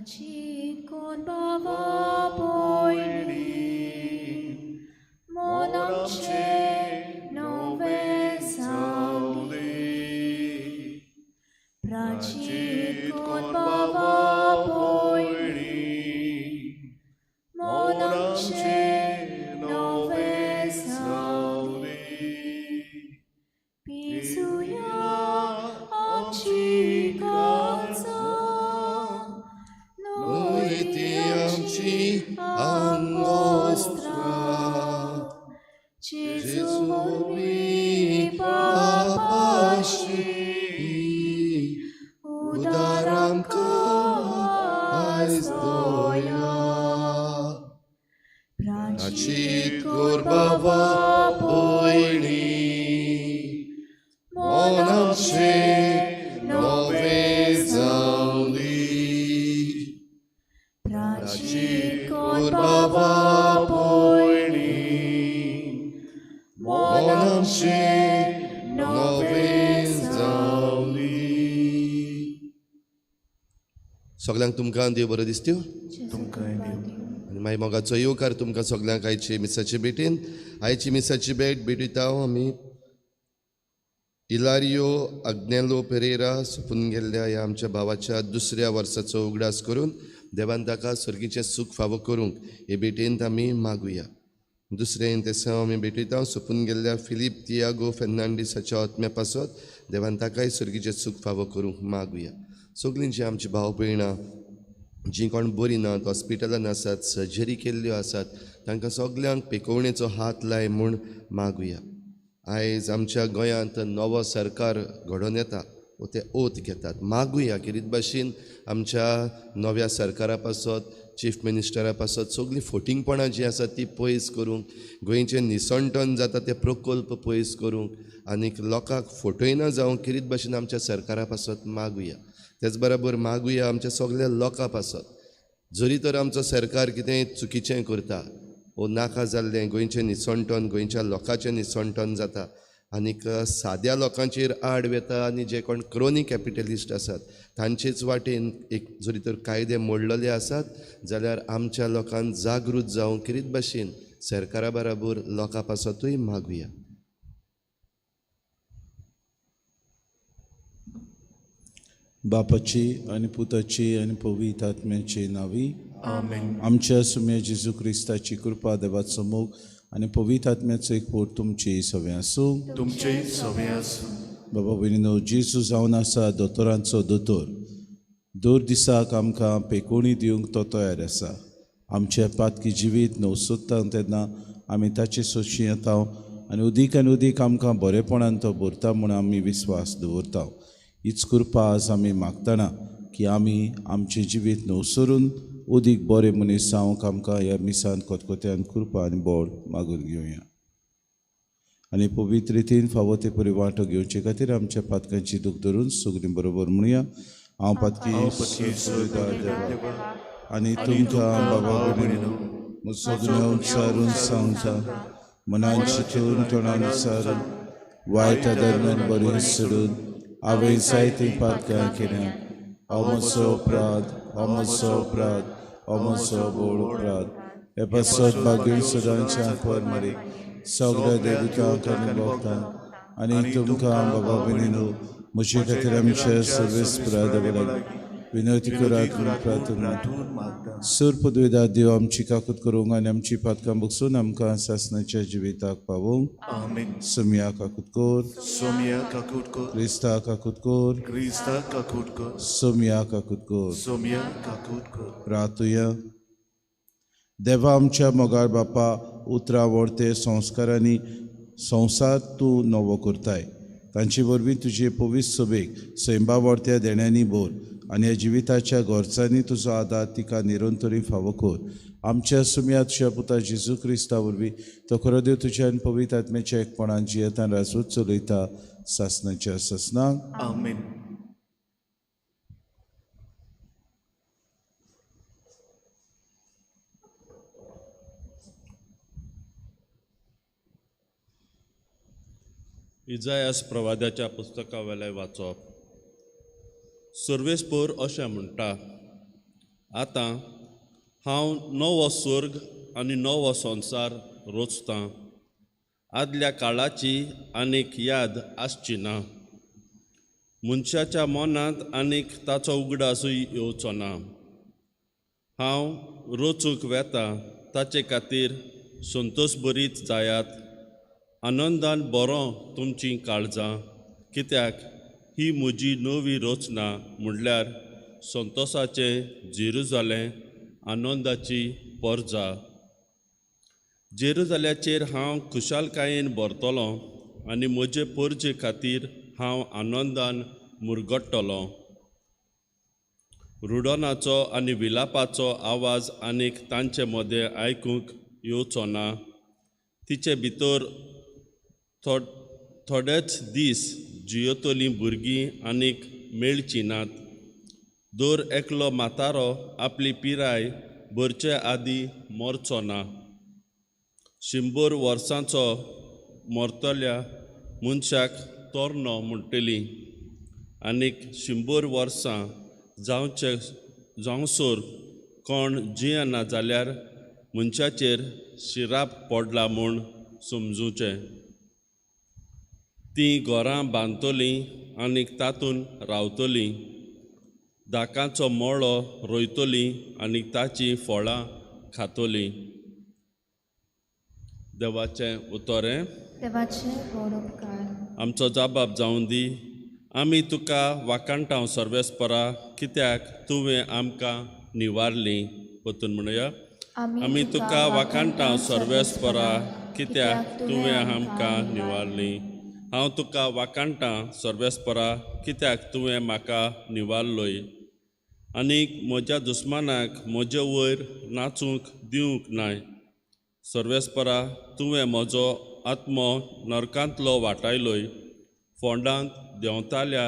प्राचीन कोण बाबा पयली मन आमचें नवें जावंदी. प्राचीन कोण बाबा पयली मन आमचें नवें जावंदी. पिसुया आमची काळजां न्हय ती आमची आंगोस्त्रां जेजू वरवीं पापाशी उदार आमकां आयज दया. प्राचीन कोर बाबा पयली मन आमचें नवें जावंदी. प्राचीन कोर कोर बाबा बाबा पयली मन मन आमचें नवें नवें जावंदी. सगल्यांक तुमकां देव बरो दिसत्यो तुमकां देव. आनी मागीर मोगाचो येवकार तुमकां सगल्यांक आयची मिसाची भेटीन. आयची मिसाची भेट भेटयता आमी इलारियो अग्नेलो पेरेरा सोंपून गेल्ल्या ह्या आमच्या भावाच्या दुसऱ्या वर्साचो उगडास करून देवान ताका सर्गीचें सूख फावो करूंक हे भेटेंत आमी मागुया. दुसरें तेसांव आमी भेटयता सोंपून गेल्ल्या फिलीप तियागो फेर्नांडीसाच्या आत्म्या पासत देवान ताकाय सर्गीचें सूख फावो करूंक मागुया. सगळीं जीं आमची भाव भयणां जीं कोण बरीं नात, हॉस्पिटलान आसात, सर्जरी केल्ल्यो आसात, तांकां सगल्यांक पेकोवणेचो हात लाय म्हूण मागुया. आयज आमच्या गोंयांत नवो सरकार घडोवन येता वो ते ओत घेतात. मागुया किरीत भाशेन आमच्या नव्या सरकारा पासत, चीफ मिनिस्टरा पासत सगळीं फोटिंगपणां जीं आसात ती पयस करूंक, गोंयचें निसणटण जाता ते प्रकल्प पयस करूंक आनीक लोकांक फटयना जावंक किरीत भाशेन आमच्या सरकारा पासत मागुया. तेच बराबर मागुया आमच्या सगल्या लोकां पासत. जरी तर आमचो सरकार कितेंय चुकीचें करता वो नाका जाल्लें गोंयचें निसणटण, गोंयच्या लोकांचें निसणटण जाता आनीक साद्या लोकांचेर आड वेता आनी जे कोण क्रोनी कॅपिटलिस्ट आसात तांचेच वाटेन एक जरी तर कायदे मोडलेले आसात जाल्यार आमच्या लोकांक जागृत जावंक किरीत भाशेन सरकारा बराबर लोकां पासतूय मागुया. बापाची आनी पुताची आनी पवित्र आत्म्याची नांवी आमेन. आमच्या सुम्या जेजू क्रिस्ताची कृपा, देवाचो मोग आनी पवित्र आत्म्याचो एकवट तुमची सगळें आसूं. तुमचें सगळें आसूं. बाबा भयणीनो, जेजू जावन आसा दोतोरांचो दोतोर. दर दिसाक आमकां पेकोवणी दिवंक तो तयार आसा. आमचें पातकी जिवीत नवसोत्ता तेन्ना आमी ताचे सोशी येता आनी उदीक आनी उदीक आमकां बरेपणान तो भरता म्हूण आमी विस्वास दवरता. हीच कृपा आज आमी मागतना की आमी आमचें जिवीत नवसरून उदीक बरें मनीस जावंक आमकां ह्या मिसान खतखत्यान कृपा आनी बोड मागून घेवया. आनी पवित्र रितीन फावो ते परी वांटो घेवचे खातीर आमच्या पातकांची दूख धरून सगळीं बरोबर म्हणुया. हांव पातकी देवा आनी तुमकां बाबा भयणीनो सगळें उच्चारून सांगता, मनान चिंतून तोंडान विचारून वायट दरम्यान बरें सोडून हांवें जायतीं पातकां केल्या. हांव म्हजो अपराध, हांव म्हजो अपराध, हांव म्हजो व्हड अपराध. हे पासत भाग्य सदांच्या परमारी सगळ्या देवतांक आनी भक्तांक आनी तुमकां बाबा भयणीनो म्हजे खातीर आमच्या सर्वेस्परा देवा विनंती करात म्हूण प्रार्थना. सूर पदवीदार देव आमची काकूत करूंक आनी आमची पातकां बगसून आमकां सासणाच्या जिविताक पावोवंक. आमेन. सोमया काकूत कर, सोमया काकूत कर, क्रिस्ता काकूत कर, क्रिस्ता काकूत कर, सोमया काकूत कर. सोमया काकूत कर. प्रार्थुया. देवा आमच्या मोगाळ बापा, उतरां व्हडते संस्कारांनी संवसार तूं नवो करताय. तांचे वरवीं तुजे पवित्र सभेक सैंबा व्हडत्या देण्यांनी भर आनी ह्या जिविताच्या गरजांनी तुजो आदार तिका निरंतरी फावो कर. आमच्या सुम्या तुज्या पुता जेजू क्रिस्ता वरवीं तो खरो देव तुज्या आनी पवित्र आत्म्याच्या एकपणान जियेतान राजवट चलयता सासणाच्या सासणाक. आमेन. इजायास प्रवाद्याच्या पुस्तकावेलें वाचप. सर्वेस्पोर अशें म्हणटा, आतां हांव नवो स्वर्ग आनी नवो संवसार रचतां. आदल्या काळाची आनीक याद आसची ना. मनशाच्या मनांत आनीक ताचो उगडासूय येवचो ना. हांव रचूंक वेता ताचे खातीर संतोश बरीत जायात. आनंदान बरो तुमचीं काळजां, कित्याक ही म्हजी नवी रचना म्हणल्यार संतोशाचें जेरुजालें, आनंदाची परजा. जेरुजाल्याचेर हांव खुशालकायेन भरतलो आनी म्हजे परजे खातीर हांव आनंदान मुरगट्टलो. रुडोनाचो आनी विलापाचो आवाज आनीक तांचे मदें आयकूंक येवचो ना. तिचे भितर थोडेच दीस जियेतलीं भुरगीं आनीक मेळचीं नात. दर एकलो म्हातारो आपली पिराय भरचे आदीं मरचो ना. 100 वर्सांचो मरतल्या मनशाक तरणो म्हणटली आनीक 100 वर्सां जावचे जावसर कोण जियेना जाल्यार मनशाचेर शिराप पडला म्हूण समजुचें. तीं घरां बांदतलीं आनीक तातूंत रावतलीं, दाकांचो मळो रोयतलीं आनी ताचीं फळां खातलीं. देवाचें उतर हें. देवाचें व्हड उपकार. आमचो जबाब जावं दी. आमी तुका वाखाणटांव सर्वेस्परा, कित्याक तुवें आमकां निवारलीं. परतून म्हणुया. आमी तुका वाखाणटांव सर्वेस्परा, कित्याक तुवें आमकां निवारलीं. हांव तुका वाखाणटां सर्वेस्परा, कित्याक तुवें म्हाका निवारलोय आनी म्हज्या दुस्मानाक म्हजे वयर नाचूंक दिवंक नाय. सर्वेस्परा, तुवें म्हजो आत्मो नरकांतलो वाटायलोय, फोंडांत देंवताल्या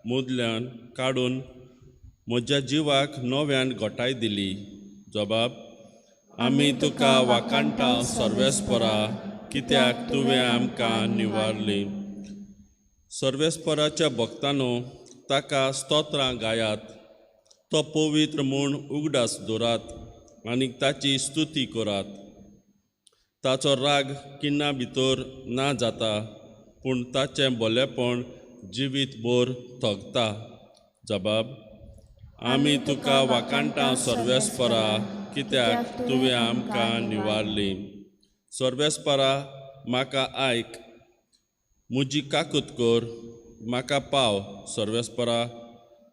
मुदल्यान काडून म्हज्या जिवाक नव्यान घटाय दिली. जबाब. आमी तुका वाखाणटांव सर्वेस्परा, कित्याक तुवें आमकां निवारली. सर्वेस्पराच्या भक्तानो, ताका स्तोत्रां गायात. तो पवित्र म्हूण उगडास दवरात आनी ताची स्तुती करात. ताचो राग किन्ना भितर ना जाता, पूण ताचें भलेपण जिवीत भर थकता. जबाब. आमी तुका वाखाणटांव सर्वेस्परा, कित्याक तुवें आमकां निवारली. सर्वेस्परा, म्हाका आयक, म्हजी काकूत कर, म्हाका पाव. सर्वेस्परा,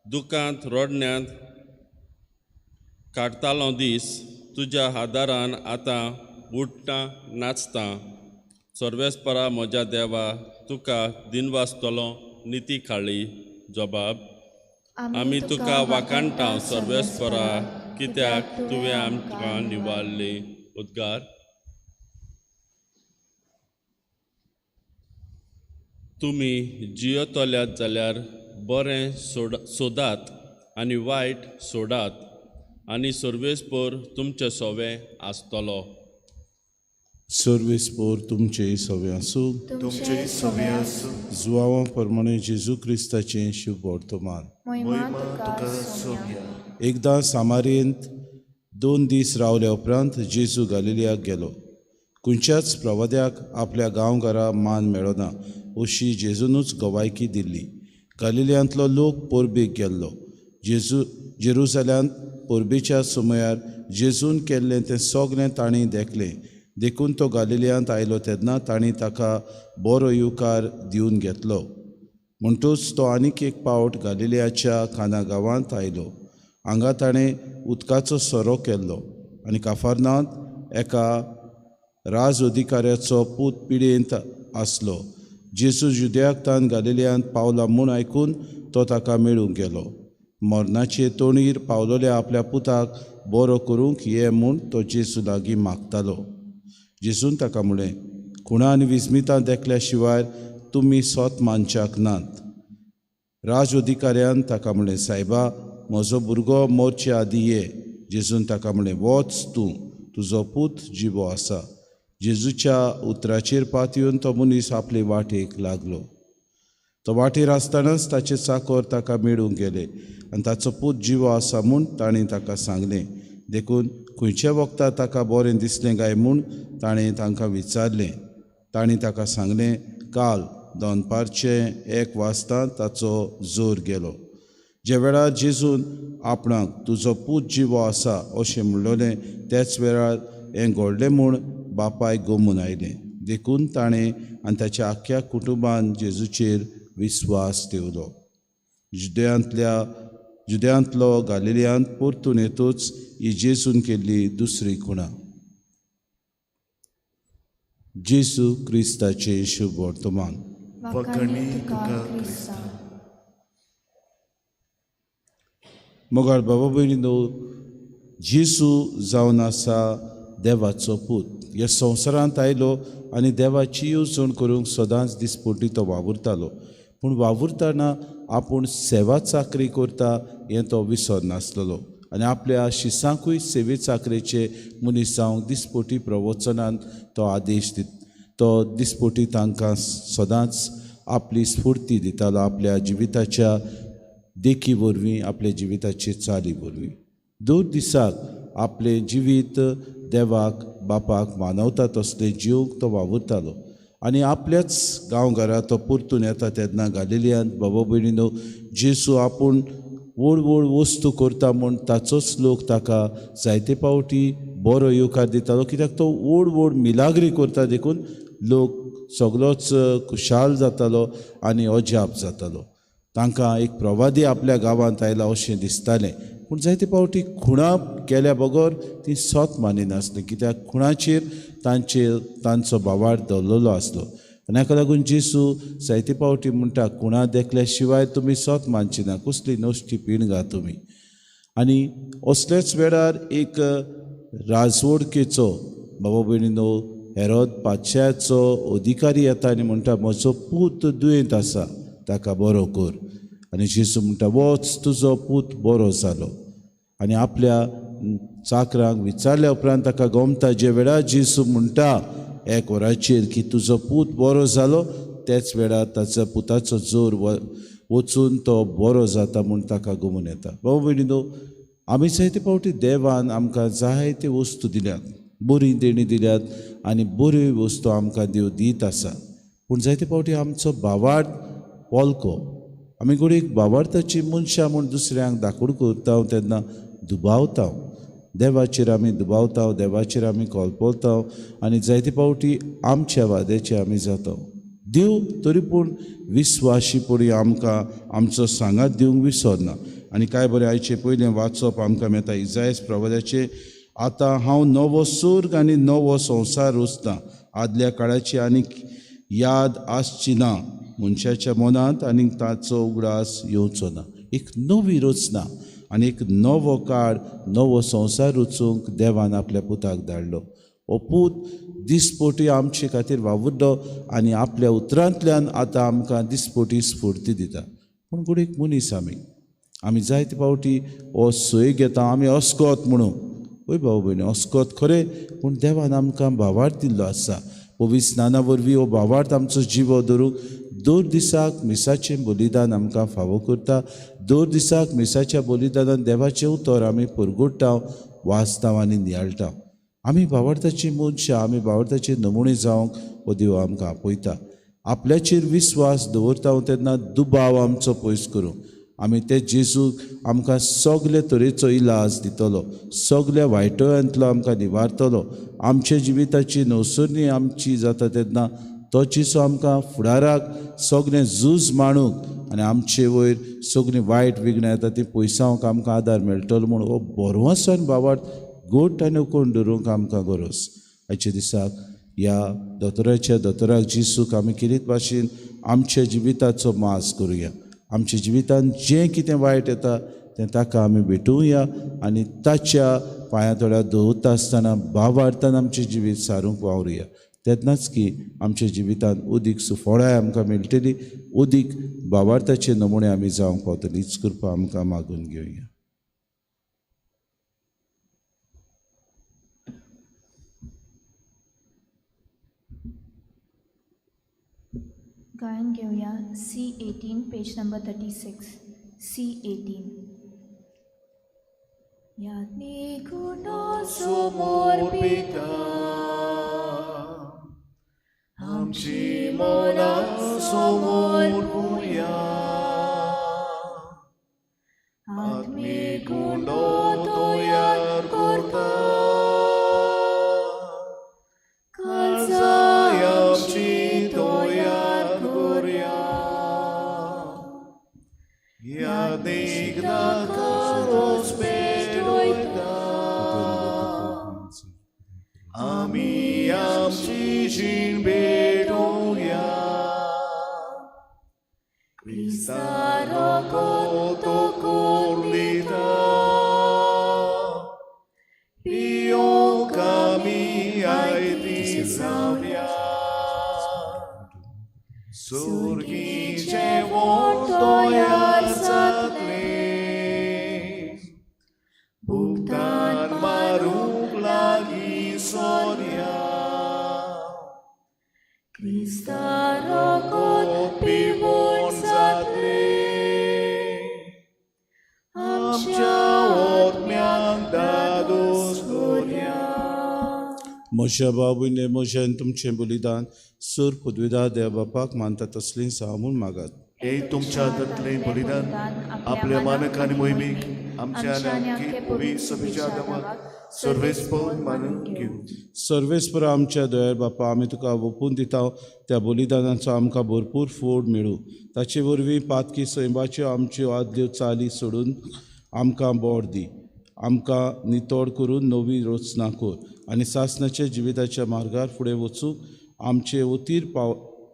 दुकांत रडण्यांत काडटालो दीस, तुज्या आदारान आतां उठ्ठा नाचता. सर्वेस्परा म्हज्या देवा, तुका दिनवासतलो निती खाळी. जबाब. आमी तुका वाखाणटांव सर्वेस्परा, कित्याक तुवें आमकां निवारली. उद्गार. तुमी जियेतल्यात जाल्यार बरें सोदात आनी वायट सोडात आनी सर्वेस्पर तुमचें सोवें आसतलो. सर्वेस्पर तुमचें सोवें आसूं. तुमचें सोवें आसूं. जुवांवा प्रमाणे जेजू क्रिस्ताचें शुभ वर्तमान. मोहिमा तुका सोम्या. एकदां सामारेंत 2 दीस रावल्या उपरांत जेजू गालिलियाक गेलो. खंयच्याच प्रवाद्याक आपल्या गांवघरा मान मेळना अशी जेजूनूच गवायकी दिल्ली. गालिलियांतलो लोक परबेक गेल्लो. जेजू जेरुजाल्यांत परबेच्या समयार जेजून केल्लें तें सगळें तांणी देखलें. देखून तो गालिलियांत आयलो तेन्ना तांणी ताका बरो येवकार दिवन घेतलो. म्हणटूच तो आनीक एक पावट गालिलियाच्या काना गांवांत आयलो. हांगा ताणें उदकाचो सोरो केल्लो आनी काफारनांत एका राज अधिकाऱ्याचो पूत पिडेंत आसलो. जेजू जुदयाक तान गालिलियांत पावला म्हूण आयकून तो ताका मेळूंक गेलो. मरणाचे तोणीर पावलोल्या आपल्या पुताक बरो करूंक ये म्हूण तो जेजू लागीं मागतालो. जेजून ताका म्हळें, खुणा आनी विस्मितां देखल्या शिवाय तुमी सोत मानच्याक नात. राज अधिकाऱ्यान ताका म्हळें, सायबा, म्हजो भुरगो मरचे आदीं ये. जेजून ताका म्हळें, वच तूं, तुजो पूत जिवो आसा. जेजूच्या उतराचेर पातयेवन तो मनीस आपले वाटेक लागलो. तो वाटेर आसतनाच ताचे चाकोर ताका मेळूंक गेले आनी ताचो पूत जिवो आसा म्हूण ताणें ताका सांगलें. देखून खंयच्या वखदार ताका बरें दिसलें काय म्हूण ताणें तांकां विचारलें. ताणें ताका सांगलें, काल दनपारचें 1 वाजता ताचो जोर गेलो. जे वेळार जेजून आपणाक तुजो पूत जिवो आसा अशें म्हणलें त्याच वेळार हें घडलें म्हूण बापायक गोमून आयलें. देखून ताणें आनी ताच्या आख्ख्या कुटुंबान जेजूचेर विस्वास ठेवलो. जुद्यांतलो गालिलियांत परतून येतूच ही जेजून केल्ली दुसरी खुणा. जेजू क्रिस्ताचें शुभ वर्तमान. वाखाणणी तुका क्रिस्ता. मोगाळ बाबा भयणीनो, जेजू जावन आसा देवाचो पूत. ह्या संवसारांत आयलो आनी देवाची येवजण करूंक सदांच दिसपटी तो वावुरतालो. पूण वावुरतना आपूण सेवा चाकरी करता हें तो विसरनासलेलो आनी आपल्या शिसांकूय सेवे चाकरेचे मनीस जावंक दिसपटी प्रवचनान तो आदेश दिता. तो दिसपटी तांकां सदांच आपली स्फूर्ती दितालो, आपल्या जिविताच्या देखी वरवीं, आपल्या जिविताचे चाली वरवीं. दर दिसाक आपलें जिवीत देवाक बापाक मानवता तसलें जिवंक तो वावुरतालो आनी आपल्याच गांवघरा तो परतून येता तेन्ना गालिलियांत बाबा भयणीनो जेजू आपूण व्हड व्हड वस्तू करता म्हूण ताचोच लोक ताका जायते पावटी बरो येवकार दितालो, कित्याक तो व्हड व्हड मिलाग्री करता देखून लोक सगळोच खुशाल जातालो आनी अजाप जातालो. तांकां एक प्रवादी आपल्या गांवांत आयला अशें दिसतालें. पूण जायते पावटी खुणा केल्या बगर ती सत मानिनासली, कित्याक खुणाचेर तांचो भावार्थ दवरलेलो आसलो. आनी हाका लागून जेजू जायते पावटी म्हणटा, खुणा देखल्या शिवाय तुमी सत मानची ना, कसली नश्टी पिणगा तुमी. आनी असल्याच वेळार एक राजवडकेचो बाबा भयणीनो हेरोद पातशाचो अधिकारी येता आनी म्हणटा, म्हजो पूत दुयेंत आसा, ताका बरो कर. आनी जेजू म्हणटा, वच, तुजो पूत बरो जालो. आनी आपल्या चाकरांक विचारल्या उपरांत ताका गोमता. जे वेळार जेजू म्हणटा 1 वराचेर की तुजो पूत बरो जालो, त्याच वेळार ताचो पुताचो जोर वचून तो बरो जाता म्हूण ताका गोमून येता. बाबा भयणीनो, आमी जायते फावटी देवान आमकां जायते वस्तू दिल्यात, बरी देणी दिल्यात आनी बऱ्यो वस्तू आमकां देव दीत आसा. पूण जायते फावटी आमचो भावार्थ पोलको, आमी घडयेक भावार्थाची मनशां म्हूण दुसऱ्यांक दाखोड करता तेन्ना दुबावता, देवाचेर आमी दुबावता, देवाचेर आमी कोलपोलता आनी जायते फावटी आमच्या वाद्याचे आमी जाता. देव तरी पूण विस्वाशीपणी आमकां आमचो सांगात दिवंक विसरना. आनी कांय बरें आयचें पयलें वाचप आमकां मेळटा इजायस प्रवादाचें, आतां हांव नवो सुर्ग आनी नवो संवसार रचतां, आदल्या काळाची आनीक याद आसची ना मनशाच्या मनांत आनी ताचो उगडास येवचो ना. एक नवी रचना आनी एक नवो काळ, नवो संवसार रचूंक देवान आपल्या पुताक धाडलो. हो पूत दिसपोटी आमचे खातीर वावुरलो आनी आपल्या उतरांतल्यान आतां आमकां दिसपोटी स्फूर्ती दिता. पूण घडयेक मनीस आमी जायते फावटी हो सोय घेता, आमी अस्कोत म्हणून. हय भाव भयणी, अस्कोत खरें, पूण देवान आमकां भावार्थ दिल्लो आसा. पवित्र स्नाना वरवीं हो भावार्थ आमचो जिवो धरूंक दर दिसाक मिसाचें बलिदान आमकां फावो करता. दर दिसाक मिसाच्या बलिदानान देवाचें उतर आमी परगुट्टा, वाचता आनी नियाळटा. आमी भावार्थाची मनशां, आमी भावार्थाचे नमुणे जावंक हो देव आमकां आपयता. आपल्याचेर विस्वास दवरता तेन्ना दुबाव आमचो पयस करूंक आमी ते जेजूक आमकां सगळे तरेचो इलाज दितलो, सगळ्या वायटोयांतलो आमकां निवारतलो. आमच्या जिविताची नवसरणी आमची जाता तेन्ना तो जेजू आमकां फुडाराक सगळें झूज मांडूंक आनी आमचे वयर सगळीं वायट विघ्नां येता ती पयसावंक आमकां आदार मेळटलो म्हूण हो बरोवंसान भावार्थ गोट आनी उकोवन दवरूंक आमकां गरज. आयच्या दिसाक ह्या दोतोराच्या दोतोराक जेजूक आमी किरीत भाशेन आमच्या जिविताचो मास करुया. आमच्या जिवितांत जें कितें वायट येता तें ताका आमी भेटोवया आनी ताच्या पांया थोड्या दवरता आसतना भावार्थान आमचें जिवीत सारूंक वावरुया. तेन्नाच की आमच्या जिवितांत उदीक सुफळाय आमकां मेळटली, उदीक भावार्थाचे नमुणे आमी जावंक पावतली. हीच कृपा आमकां मागून घेवया. गायन घेवया C 18 page number 36 C 18. यादनी गुणो समोर पिता आमची मना समोर पुया आत्मीक गुंडो तयार करता काळजां आमची तयार करया यादीक दाखोस पेटोयता आमी आमची जीण भेटोवया क्रिस्तान रगत करून दिता पियोंक आमी आयती जावया सुर्गी जेवण तयार जातलें भुगतान मारूंक लागीं सोरया क्रिस्ता रगत पिवून जातलें आमच्या आत्म्याक दादोस करुया. म्हज्या बाबूने म्हजें आनी तुमचें बलिदान सूर पदवीदार देव बापाक मानता तसलीं जावं म्हूण मागात. हे तुमच्या हातांतलें बलिदान आपल्या मानक आनी मोहिमेक आमच्या आनी आमचे पवित्र सभेच्या आदामाक सर्वेस्पर मानून घेवं. सर्वेस्पर आमच्या दयाळ बापा, आमी तुका ओंपून दिता त्या बलिदानाचो आमकां भरपूर फोड मेळूं. ताचे वरवीं पातकी सैमाच्यो आमच्यो आदल्यो चाली सोडून आमकां बोड दी. आमकां नितळ करून नवी रचना कर आनी सासणाच्या जिविताच्या मार्गार फुडें वचूंक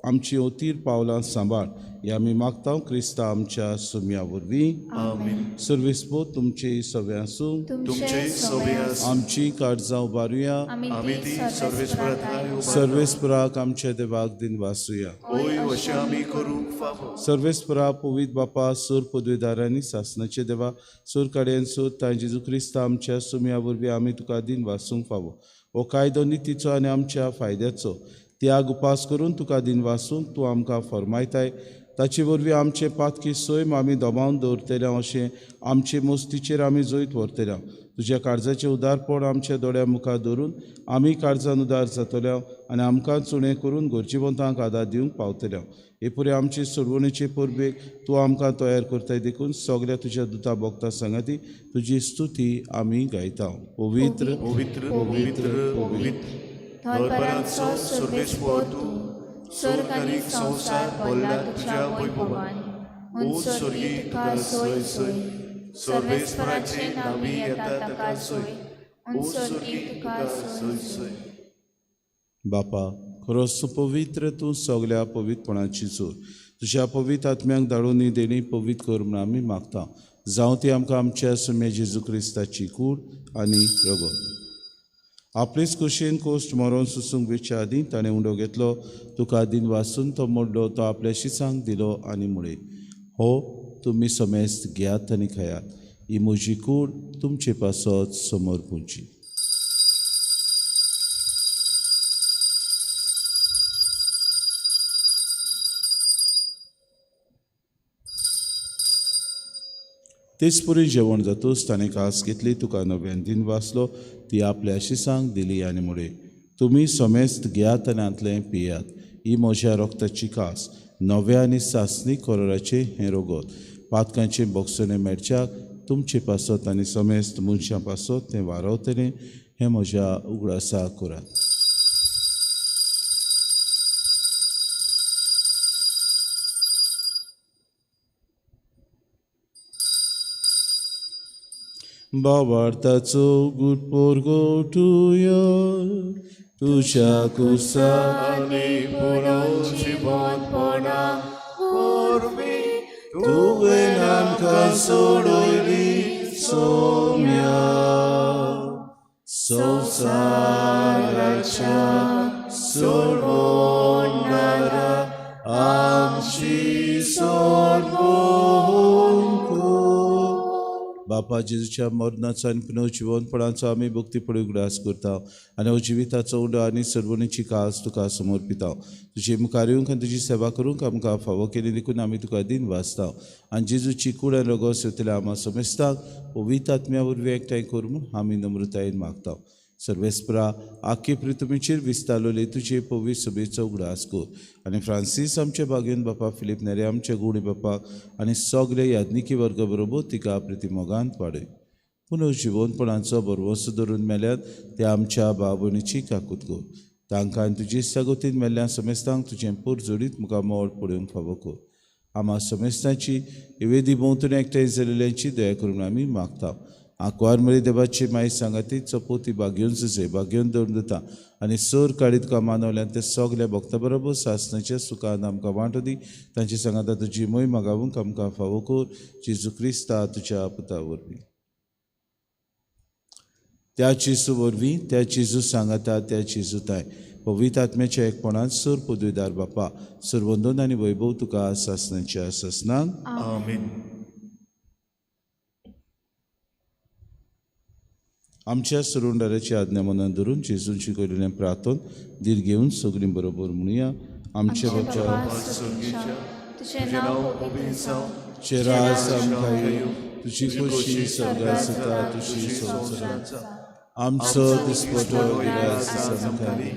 आमची ओतीर पावलां सांबाळ. हे आमी मागता क्रिस्ता आमच्या सुम्या वरवीं. आमेन. सर्वेस्पर तुमचे सगळे आसूं. तुमचे सगळे आसूं. आमची काळजां उबारुया. आमी ती सर्वेस्परा ठांय उबारता. सर्वेस्पराक आमच्या देवाक दिन वासूया. होय, अशें आमी करूंक फावो. सर्वेस्परा पवित्र बापा, सूर पदवीदारांनी सासणाचे देवा, सूर काडयेन सूर तांय जेजू क्रिस्ता आमच्या सुम्या वरवीं आमी तुका दिन वासूंक फावो. हो कायदो नितीचो आनी आमच्या फायद्याचो त्याग उपास करून तुका दिन वासूंक तूं आमकां फर्मायताय. ताचे वरवीं आमचे पातकी सैम आमी दबावन दवरतले अशें आमचे मोस्तीचेर आमी जैत व्हरतले. तुज्या काळजाचें उदारपण आमच्या दोळ्या मुखार दवरून आमी काळजान उदार जातले आनी आमकां चुणें करून गरजेवंतांक आदार दिवंक पावतले. हे पुरे आमचे सोडवणेचे परबेक तूं आमकां तयार करताय देखून सगळ्या तुज्या दुता भोगता सांगाती तुजी स्तुती आमी गायता. पवित्र पवित्र पवित्र पवित्र धरपरांचो सर्वेस्पर तूं, स्वर्ग आनी संवसार भरला तुज्या वैभवान. ऊंच स्वर्गी तुका सोय सोय, सर्वेस्पराचे नांवी येता ताका सोय, ऊंच स्वर्गी तुका सोय सोय. बापा, खरोच तूं पवित्र, तूं सगळ्या पवित्रपणाची चोर. तुज्या पवित्र आत्म्यांक धाडून ही देणी पवित्र कर म्हूण आमी मागता. जावं ती आमकां आमच्या सुम्या जेजू क्रिस्ताची कूड आनी रगत. आपलेच कुशीन कोश्ट मरोन सुसूंक वेच्या आदीं ताणें उंडो घेतलो, तुका दिन वासून तो मोडलो, तो आपल्या शिसांक दिलो आनी म्हळें, हो तुमी समेस्त घेयात आनी खायात, ही म्हजी कूड तुमचे पासत समोर पुंची. तेच पुरी जेवण जातूच ताणें कास घेतली, तुका नव्यान दिन वाचलो, ती आपल्या शिसांक दिली आनी म्हळें, तुमी समेस्त घेयात आनी हांतलें पियात, ही म्हज्या रक्ताची कास, नव्या आनी सासणी कोराचें हें रगत, पातकांचें बोगसणें मेळच्याक तुमचे पासत आनी समेस्त मनशां पासत तें वारवतलें, हें म्हज्या उगडासा करात. बाबार्थाचो गुटपोरगोटुया तुज्या कुसा आनी पुनर्जिवंतपणा वरवीं तुवें आमकां सोडयली सोम्या संवसाराच्या सोडवणारा आमची सोडवण कर. बापा जेजूच्या मरणाचो आनी पुनर्जिवनपणाचो आमी भक्तीपणी उगडास करता आनी हो जिविताचो उंडो आनी सर्वणीची कास तुका समर्पिता. तुजे मुखार येवंक आनी तुजी सेवा करूंक आमकां फावो केली देखून आमी तुका दिन वाचता आनी जेजूची कूड आनी रोगोस येतल्या आमा समेस्ताक पवित्र आत्म्या वरवीं एकठांय कर म्हूण आमी नम्रतायेन मागता. सर्वेस्परा आखी पृथ्वीचेर विस्तारलेले तुजे पवित्र सभेचो उगडास कर आनी फ्रांसीस आमचे बागेन बापा फिलीप नेरे आमचे गुणी बापाक आनी सगळे याज्ञिकी वर्ग बरोबर तिका प्रतिमोगान वाडय. पुनर्जिवनपणाचो भरवंसो धरून मेल्यात ते आमच्या भाव भयणीची काकूत कर. तांकां आनी तुजे सागोतीन मेल्ल्या समेस्तांक तुजें पोर जोडीत मुखार मोड पळोवंक फावो कर. आमा समेस्तांची वेदी भोंवतणी एकठांय जाल्ल्यांची दया करून आमी मागता. आंकवार मरी देवाची माई सांगाती चपोती बागेवन सुसे बागेवन दवरून दिता आनी सोर काडी तुका मानवल्यान ते सगल्या भक्ता बरोबर सासणाच्या सुखान आमकां वांटो दी. तांचे सांगाता तुजी मोय मागावूंक आमकां फावो कर जेजू क्रिस्ता तुज्या पुता वरवीं. त्या जेजू वरवीं त्या जेजू सांगाता त्या जेजू ताय पवित्र आत्म्याच्या एकपणान सोर पदवीदार बापा सरवंदन आनी वैभव तुका सासणाच्या सासणाक. आमेन. आमच्या सुरुंडाराची आज्ञा मनान धरून जेजून शिकयलेलें प्रार्थन धीर घेवन सगळीं बरोबर म्हणुया. आमच्या बापा तुजें नांव पवित्र जावं, तुजें राज आमकां येवं, तुजी खोशी स्वर्गांत जाता तशी संवसारांत. आमचो दिसपटो गिरास आमकां दी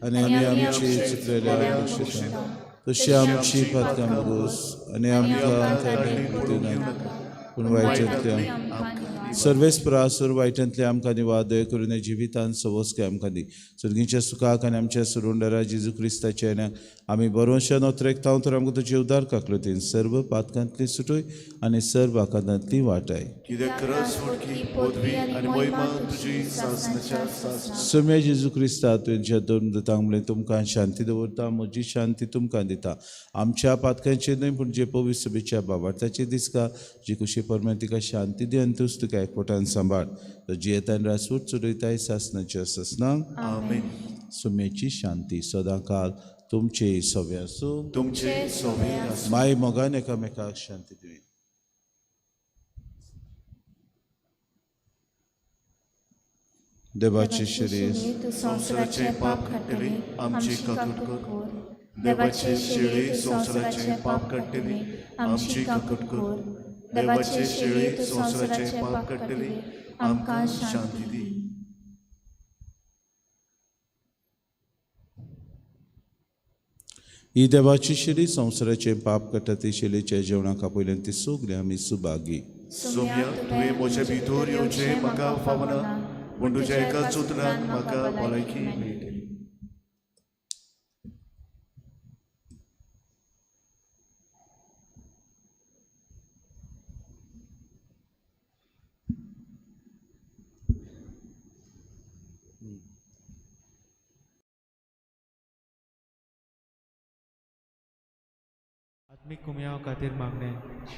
आनी आमी आमची चुकलेल्या बक्षिता तशी आमची पातकां भोगोस आनी आमकां दिवं नाका पूण वायटांतल्या सर्वेस्परा सोर वायटांतले आमकां निवार दया करून ह्या जिवितान सवस्के आमकां दी. सर्गीच्या सुखाक आनी आमच्या सुरुंडरा जेजू क्रिस्ताच्या येण्याक आमी बरोवशान ओतरेकता तर आमकां तुजे उदार काकलतीन सर्व पातकांतली सुटय आनी सर्व आकांतांतली वाटाय. कित्याक खरस फुडकी पदवी आनी महिमा तुजी सासणाच्या सासणाक. सोम्या जेजू क्रिस्ता तुवें दोन दितांक म्हणलें तुमकां शांती दवरता म्हजी शांती तुमकां दिता. आमच्या पातकांचेर न्हय पूण जे पवित्र सभेच्या बाबार्थाचेर दिसका जी कुशी परमेन तिका शांती दी आनी तूच तुका एकवटान सांबाळ. तर जियेतान रासूट चडयताय सासणाच्या सासणाक. आमेन. सोम्याची शांती सदांकाल तुमचे सवे आसूं. तुमचे सोबे आसूं. माय मोगान एकामेकाक शांती दिवी. देवाचे शरीर तूं संवसाराचें पाप काडटली आमची काकूट कर. देवाचे शेळी तूं संवसाराचें पाप काडटली आमची काकूट कर. देवाचे शेळी तूं संवसाराचें पाप काडटली आमकां शांती दी. ही देवाची शेळी संवसाराचें पाप काडटा ती शेळीच्या जेवणाक आपयल्यान ती सगळी आमी सुभागी. सोम्या तुवें म्हजे भितर येवचें म्हाका फावना पूण तुज्या एकाच उतरान म्हाका भलायकी मेळटली. आत्मीक कुमयाव खातीर मागणें.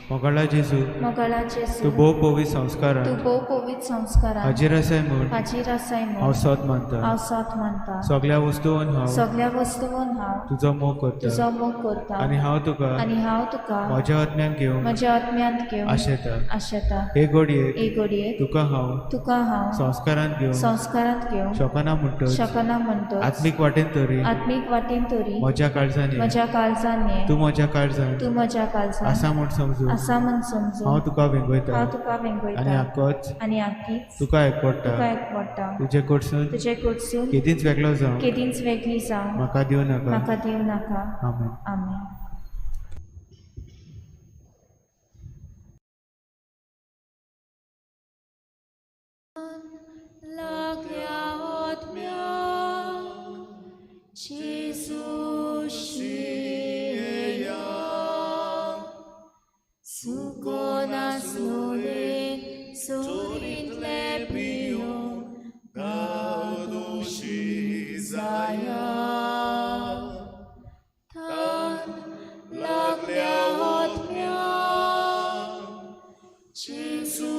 मोगाळा जेजू, मोगाळा जेजू, तूं भोव पवित्र संस्कारान तूं भोव पवित्र संस्कारान हाजीर आसाय म्हूण हाजीर आसाय हांव म्हूण सोद मानता. हांव सोद मानता. सगळ्या वस्तून हांव सगळ्या वस्तून हांव तुजो मोग करता तुजो मोग करता आनी हांव तुका आनी हांव तुका म्हज्या आत्म्यान घेवंक म्हज्या आत्म्यांत घेवन आशेता. आशेता. हे घडयेक हे घडयेक तुका हांव तुका हांव संस्कारांत घेवंक संस्कारांत घेवंक शकना म्हणटच शकना म्हणटच आत्मीक वाटेन तरी आत्मीक वाटेन तरी म्हज्या काळजान ये. म्हज्या काळजान ये. तूं म्हज्या काळजान तूं म्हज्या काळजान आसा म्हूण समजून आसा म्हूण समजून हांव तुका वेंगयता हांव तुका आनी वेंगयता आकोच आनी आकीच तुका एकवटा. तुका एकवटा. तुजे कडसून तुजे कडसून केदींच वेगळो जावं केदींच वेगळी जावं म्हाका दिवं नाका. म्हाका दिवं नाका. आमेन. आमेन. लागल्या आत्म्याक जेजू शिया सुकोन आसलोले सोरींतले पियोंक गादोशी जाया. तान लागल्या आत्म्याक जेजू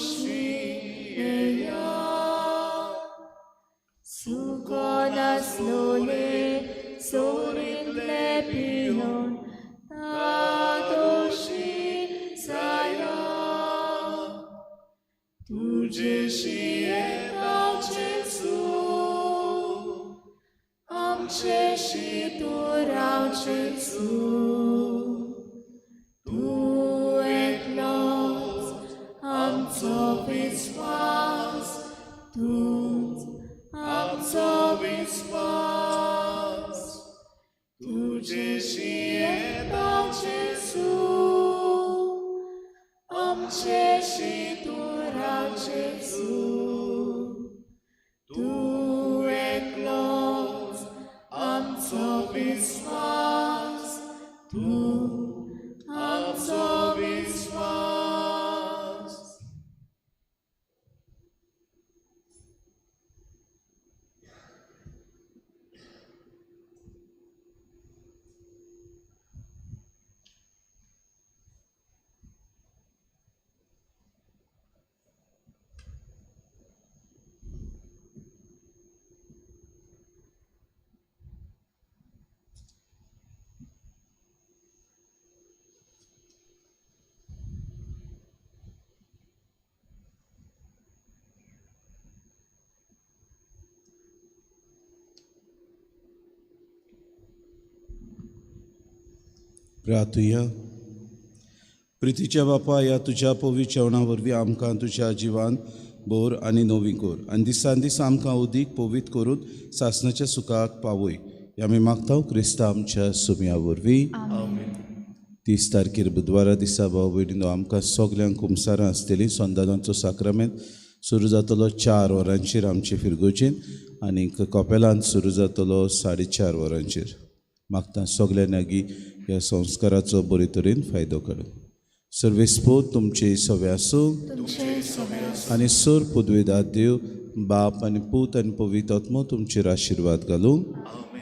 शिया सुकोन आसलोले सोरींतले पियोन तादोशी जाया. तुजेशी येता जेजू, आमचेशी तूं राव जेजू. तूं एकलोच आमचो विस्वास, तूंच आमचो विस्वास. तुजेशी येता जेजू, आमचेशी तूं राव जेजू. तूं एकलोच आमचो विस्वास, तूं आमचो विस्वास. प्रार्थुया. प्रितीच्या बापा, ह्या तुज्या पवित्र जेवणा वरवीं आमकां तुज्या जिवान बोर आनी नवी कोर आनी दिसान दीस आमकां उदीक पवित्र करून सासणाच्या सुखाक पावय, हे आमी मागता क्रिस्ता आमच्या सुमया वरवीं. 30 तारखेर बुधवारा दिसा भाव भयणीनो आमकां सगल्यांक कुमसारां आसतलीं. संदानाचो साक्रामेंत सुरू जातलो 4 वरांचेर आमचे फिरगोजेन आनी कपेलांत सुरू जातलो 4:30 वरांचेर. मागता सगल्यांनी लागीं ह्या संस्काराचो बरे तरेन फायदो काडूं. सर्वेस्पोत तुमचे सवे आसूं आनी सोर पुदवेदार देव बाप आनी पूत आनी पवित्र आत्मो तुमचेर आशिर्वाद घालूं.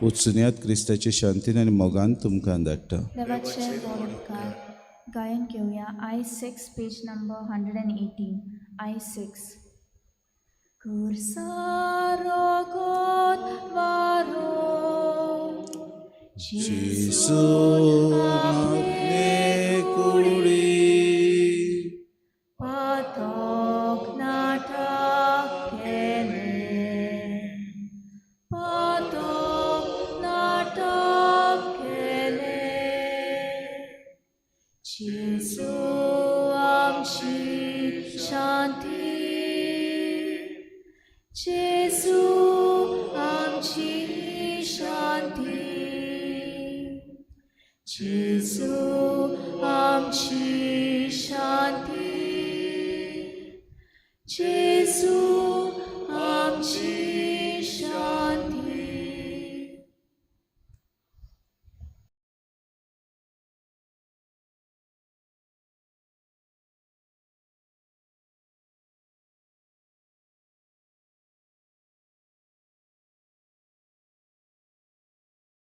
वचुनयात क्रिस्ताचे शांतीन आनी मोगान तुमकां धाडटा. देवाचे व्हड उपकार. गायन घेवया I 6 page number 118. I 6. कुर्सारो गोत वारो जेजू आपले कुडी पातक नाटक केलें, पातक नाटक केलें. जेजू आमची शांती, जेजू आमची शांती, जेजू आमची शांती, जेजू आमची